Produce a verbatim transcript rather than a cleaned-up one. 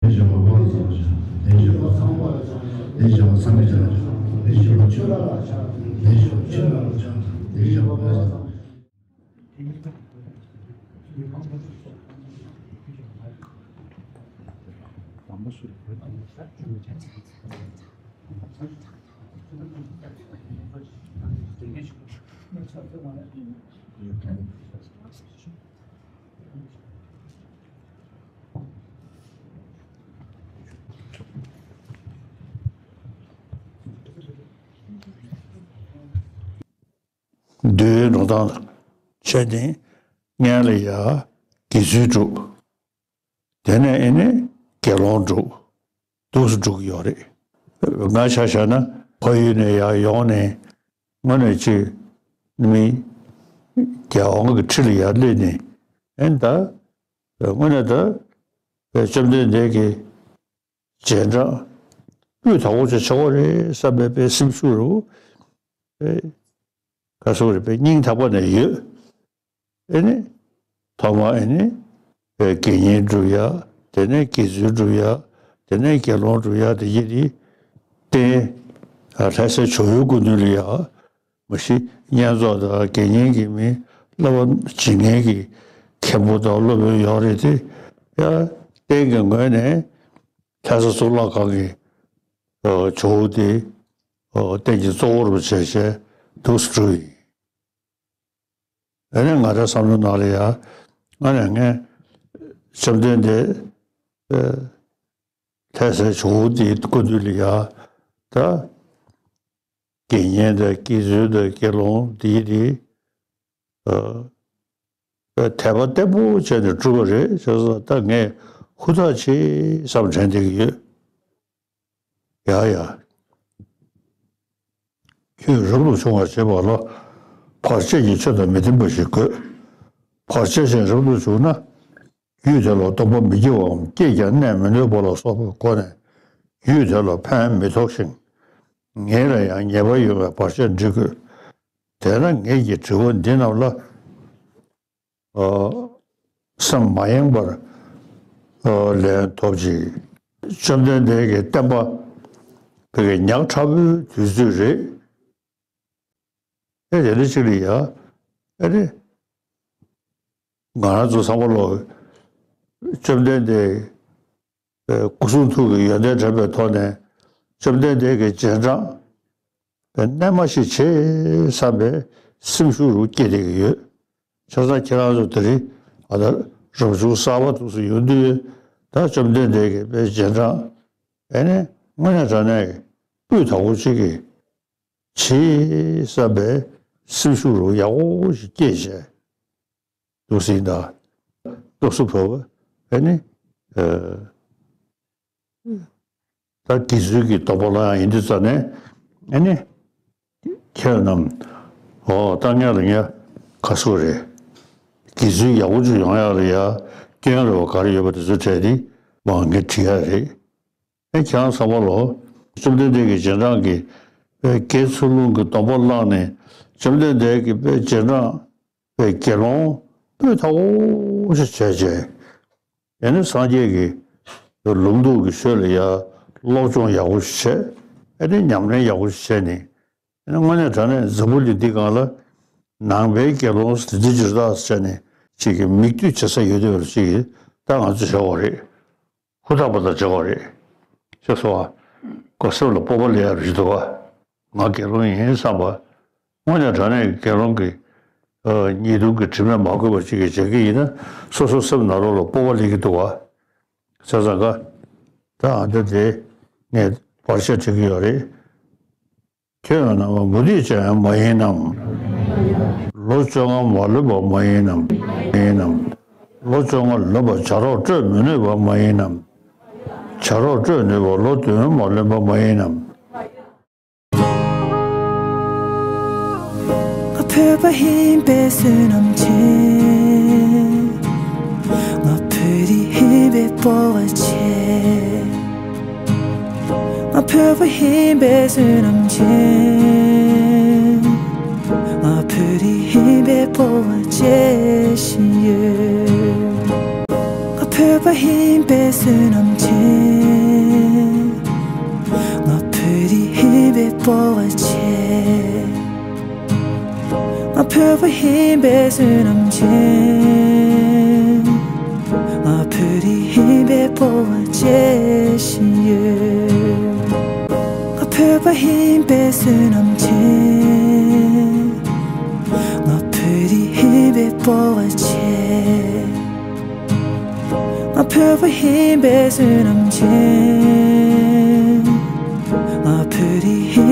དེ་བཞིན་གཤེགས་པ་ཚངས་པ་ལ་ཕྱག་འཚལ་ལོ། དེ་བཞིན་གཤེགས་པ་ཚངས་པའི་ལྕམ་ལ་ཕྱག་འཚལ་ལོ། དེ་བཞིན་གཤེགས་པ་ཆོས་ལ་ཕྱག་འཚལ་ལོ། དེ་བཞིན་གཤེགས་པ་ཆོས་ལ་ཕྱག་འཚལ་ལོ། དེ་བཞིན་གཤེགས་པ་ཕྱག་འཚལ་ལོ། འདུལ་བའི་འགྲོ་སྟངས་བྱས་ནས་སྔོན་ལ་ཡ་དགེ་ཚུལ་སྒྲུབ། དེ་ནས་ཨེ་ནི་དགེ་སློང་སྒྲུབ། འདུག་སེ་སྒྲུབ་ཀྱི་ཡོད་རེད། ང་ཆ་བཞག་ན་ཕ་ཡུལ་ནས་ཡར་ཡོང་ནས་དངོས་གནས་ཅིག་མི་རྒྱལ་དབང་གི་ཁྲི་ལ་ཡར་སླེབས་ནས་ཨེ་ད་དངོས་གནས་ད་བཅོམ་ལྡན་འདས་ཀྱི་རྗེས་འབྲང་སྤུས་དག་པོ་ཅིག་ཆགས་ཀྱི་རེད་བསམ་པའི་དཔེ་སེམས་ཤུགས་རུ་དཔེ་ག་སོགས་རེད་དཔེ་སྙིང་ཐག་པ་ནས་ཡོད། ཨེ་ནི། ཐོག་མར་ཨེ་ནི། དགེ་བསྙེན་སྒྲུབ་ཡ། དེ་ནས་དགེ་ཚུལ་སྒྲུབ་ཡ། དེ་ནས་དགེ་སློང་སྒྲུབ་ཡ་དེ་ཡིན་དེ། རྟེན། ལྷ་སའི་ཇོ་བོའི་སྐུ་མདུན་ལ་ཡ། མ་གཞི་བསྙེན་རྫོགས་དང་དགེ་བསྙེན་གྱི་མི་བསླབ་པ་བྱེད་མཁན་གྱི་མཁན་པོ་དང་སློབ་དཔོན་ཡོད་རེད་དེ། ཡ། རྟེན་གྱི་ངོས་ནས་ལྷ་ས་གཙུག་ལག་ཁང་གི་ཇོ་བོ་དེ་རྟེན་གྱི་གཙོ་བོར་བྱས་བྱས་འདུག་སེ་སྒྲུབ་ཡིན། ཨ་ནི་ང་རའི་བསམ་བློ་ནང་ལ་ཡ། ཨ་ནི་ངས་བཅོམ་ལྡན་འདས་ལྷ་སའི་ཇོ་བོ་དེའི་སྐུ་མདུན་ལ་ཡ། ད་དགེ་བསྙེན་དང་དགེ་ཚུལ་དང་དགེ་སློང་དེའི་དེ་དད་པ་བརྟན་པོ་བྱས་ནས་བསྒྲུབས་པ་རེད་བྱས་ཙང་ད་ངས་ཧུར་ཐག་བྱེད་བསམ་དྲན་བསྡད་ཀྱི་ཡོད། ཡ་ཡ། ཁྱོད་རབ་ཏུ་བྱུང་བར་བྱེད་པ་ལ། བར་ཆད་ཀྱི་ཆོས་དང་མི་མཐུན་པ་ཞིག་དགོས། བར་ཆད་ཅན་རབ་ཏུ་བྱུང་ན། ཡུལ་དེ་ལ་སྡོམ་པ་མི་བགྱི་བའམ་སྐྱེས་ཀྱང་གནས་མི་ནུས་པ་ལ་སོགས་པའི་སྒོ་ནས་ཡུལ་དེ་ལ་ཕན་མི་ཐོགས་ཤིང་། ངེད་ལ་ཡང་ཉེས་པ་ཡོད་པས་བར་ཆད་འདྲི་དགོས། དེས་ན་ངེད་ཀྱི་དྲི་བ་འདི་རྣམས་ལ། སེམས་མ་ཡེངས་པར་ལན་ཐོབ་ཅིག་བཅོམ་ལྡན་འདས་ཀྱི་བསྟན་པ་བོད་ཀྱི་ཉག་ཕྲ་བོའི་དུས་ཚོད་རེད། ཨེ་དེ་འདྲ་ཅིག་ལ་ཡ། ཨེ་རེད། ང་རང་ཚོ་ཚང་མ་ལོ། བཅོམ་ལྡན་འདས་སྐུ་གསུང་ཐུགས་ཀྱི་ཡོན་ཏན་དྲན་པའི་ཐོག་ནས་བཅོམ་ལྡན་འདས་ཀྱི་རྗེས་འབྲང་རྣལ་མ་ཞིག་བྱེད་བསམ་པའི་སེམས་ཤུགས་རུ་སྐྱེས་བསྡད་ཀྱི་ཡོད། བྱས་ཙང་ཁྱེད་རང་ཚོ་དེ་རིང་ཨ་ད་རབ་བྱུང་གསར་པ་འདུག་སེ་ཡོང་དུས་ད་བཅོམ་ལྡན་འདས་ཀྱི་དཔེ་རྗེས་འབྲང་ཨེ་ནི་དངོས་གནས་དྲང་གནས་སྤུས་དག་པོ་ཅིག་གི་བྱེད་བསམ་པའི་སེམས་ཤུགས་རུ་ཡག་པོ་ཞིག་སྐྱེས་བྱས། འདུག་སེ་ཡིན་ད། སློབ་གསོ་བོད་པ་ཨེ་ནི། ད་དགེ་ཚུལ་གྱི་སྡོམ་པ་ལ་ཡང་ཡིན་དུས་ཙ་ནས་ཨེ་ནི། ཁྱེད་རྣམས། འོ་ད་ངས་ལ་ངས་ཁ་སོ་རེད། དགེ་ཚུལ་ཡག་པོ་ཅིག་ཡོང་ཡག་ལ་ཡ་སྐྱོན་རེ་བ་ག་རེ་ཡོད་པ་དེ་ཚོ་བྲལ་ཏེ་མ་ངས་བྲིས་ཡག་རེད། ཨེ་ཁྱེད་རང་ཚང་མ་ལོ། བཅོམ་ལྡན་འདས་ཀྱི་རྗེས་འབྲང་གི་དཔེ་དགེ་ཚུལ་སློང་གི་སྡོམ་པ་བླངས་ནས་བཅོམ་ལྡན་འདས་ཀྱི་དཔེ་རྗེས་འབྲང་དཔེ་དགེ་སློང་སྤུས་དག་པོ་ཞིག་བྱས་བྱས། ཨེ་ནི་སངས་རྒྱས་ཀྱི་ལུང་རྟོགས་ཀྱི་ཆོས་ལ་ཡ་སློབ་སྦྱོང་ཡག་པོ་ཞིག་བྱས། ཨེ་ནི་ཉམས་ལེན་ཡག་པོ་ཞིག་བྱས་ནས། ཨེ་ནི་དངོས་གནས་དྲང་གནས་འཛམ་བུ་གླིང་འདི་སྒང་ལ་ནང་པའི་དགེ་སློང་འདི་ཇི་ལྟར་བྱས་ནས་ཅིག་གི་མིག་ལྟོས་བྱེད་ས་ཡོད་དེ་བར་ཅིག་གི་ད་ང་ཚོ་བྱ་བ་རེད། ཧུར་ཐག་པ་དང་བྱེད་དགོས་རེད། ཤེས་སོང་ཨ། ཁོ་སེམས་ལ་སྤོབས་པ་སླེབས་ཡག་རེད་འདུག་ཨ། ང་དགེ་སློང་ཡིན་བསམ་པ། དངོས་གནས་དྲང་གནས་ཀྱི་དགེ་སློང་གི་ཨ། ཉེས་ལྟུང་གི་དྲི་མས་མ་གོས་པ་ཅིག་གིས་བྱེད་ཀྱི་ཡིན་ན་སོ་སོ་སེམས་ནང་ལོགས་ལ་སྤོབས་པ་སླེབས་ཀྱི་འདུག་ཨ། བྱས་ཙང་ཀ། ད་ཨ་འདི་དེ་ངས་བར་ཆད་བྱེད་ཀྱི་ཡོད་རེད། ཁྱོད་རྣམས་མུ་སྟེགས་ཅན་མ་ཡིན་ནམ། ལོ་བཅོ་ལྔ་མ་ལོན་པ་མ་ཡིན་ནམ། མ་ཡིན་ནམ། ལོ་བཅོ་ལྔ་ལོན་པར་བྱ་རོག་སྤྲོད་མི་ནུས་པ་མ་ཡིན་ནམ། བྱ་རོག་སྤྲོད་ནུས་པ་ལོ་བདུན་མ་ལོན་པ་མ་ཡིན་ནམ། ང་བོད་པ་ཡིན་པའི་བསོད་ནམས་ཆེ། ང་བོད་རིགས་ཡིན་པའི་སྤོབས་པ་ཆེ། ང་བོད་པ་ཡིན་པའི་བསོད་ནམས་ཆེ། ང་བོད་རིགས་ཡིན་པའི་སྤོབས་པ་བྱེད་བཞིན་ཡོད། ང་བོད་པ་ཡིན་པའི་བསོད་ནམས་ཆེ། བོད་པ་ཡིན་པའི་བསོད་ནམས་ཆེ། ང་བོད་རིགས་ཡིན་པའི་སྤོབས་པ་བྱེད་བཞིན་ཡོད། ང་བོད་པ་ཡིན་པའི་བསོད་ནམས་ཆེ། ང་བོད་རིགས་ཡིན་པའི་སྤོབས་པ་བྱེད། ང་བོད་པ་ཡིན་པའི་བསོད་ནམས་ཆེ། ང་བོད་རིགས་